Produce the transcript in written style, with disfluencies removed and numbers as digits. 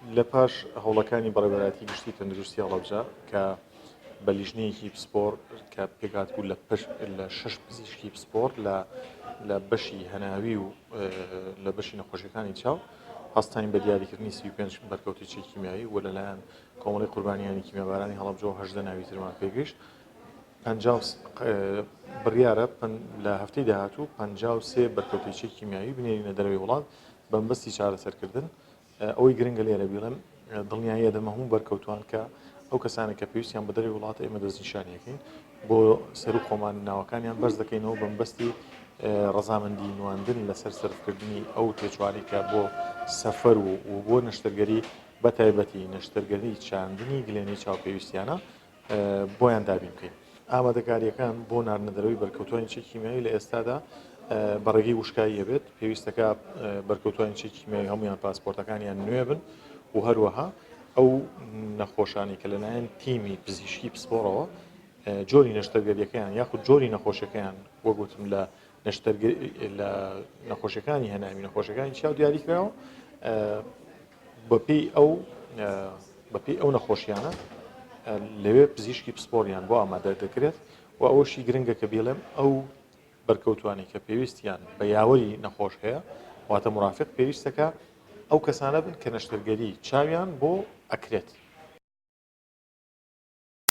لە پاش هەوڵەکانی بەڕێوەبەرایەتی گشتی تەندروستی هەڵەبجە کە بە لیژنەیەکی پسپۆر کە پێکهاتبوو لە پش لە شەش پزیشکی پسپۆر لە لە بەشی هەناوی و لە بەشی نەخۆشیەکانی چاو هەستاین بە دیاریکردنی 35 بەرکەوتەی چەکی کیمیایی و لەلایەن کۆمەڵی قوربانیانی کیمیابارانی هەڵەبجەوە 18 ناوی ترمان پێگەیشت. بڕیارە لە هەفتەی داهاتوو 53 بەرکەوتەی چەکی کیمیایی بنێرینە دەرەوەی وڵات بەمبەستی چارەسەرکردن. ئەوەی گرنگە لێرە بیڵێم دڵنیایی ئەدەمە هەموو بەرکەوتوان کە ئەو کەسانە کە پێویستیان بە دەرەوەی وڵاتە ئێمە دەستنیشانیەکەین بۆ سەرو خۆمان ناوەکانیان بەرز دەکەینەوە بەمبەستی ڕەزامەندی نواندن لەسەر سەرفکردنی ئەو تێچوانەی کە بۆ سەفەر و و بۆ نەشتەرگەری بە تایبەتی نەشتەرگەری چاندنی گلێنەی چاو پێویستیانە بۆیان دابین بکەین. ئامادەکارییەکان بۆ ناردنەدەرەوەی بەرکەوتوانی چەکی کیمیایی لە ئێستادا بە ڕێگەی وشکاییە بێت، پێویستەکە بەرکەوتوانی چەکی کیمیایی هەمویان پاسپۆرتەکانیان نوێ بن و هەروەها ئەو نەخۆشانی کە لەلایەن تیمی پزیشکی پسپۆڕەوە جۆری نەشتەرگەریەکەیان یاخود جۆری نەخۆشیەکەیان وەک وتم لە نەشتەرگەری لە نەخۆشیەکانی هەناوی نەخۆشیەکانی چاو دیاری کراوە بەپێی ئەو بەپێی ئەو نەخۆشیانە لەوێ پزیشکی پسپۆریان بۆ ئامادە دەکرێت و ئەوەشی گرنگە کە بیڵێم ئەو بەرکەوتوانی کە پێویستیان بە یاوەری نەخۆش هەیە واتە مرافق پێویستەکە ئەو کەسانە بن کە نەشتەرگەری چاویان بۆ ئەکرێت.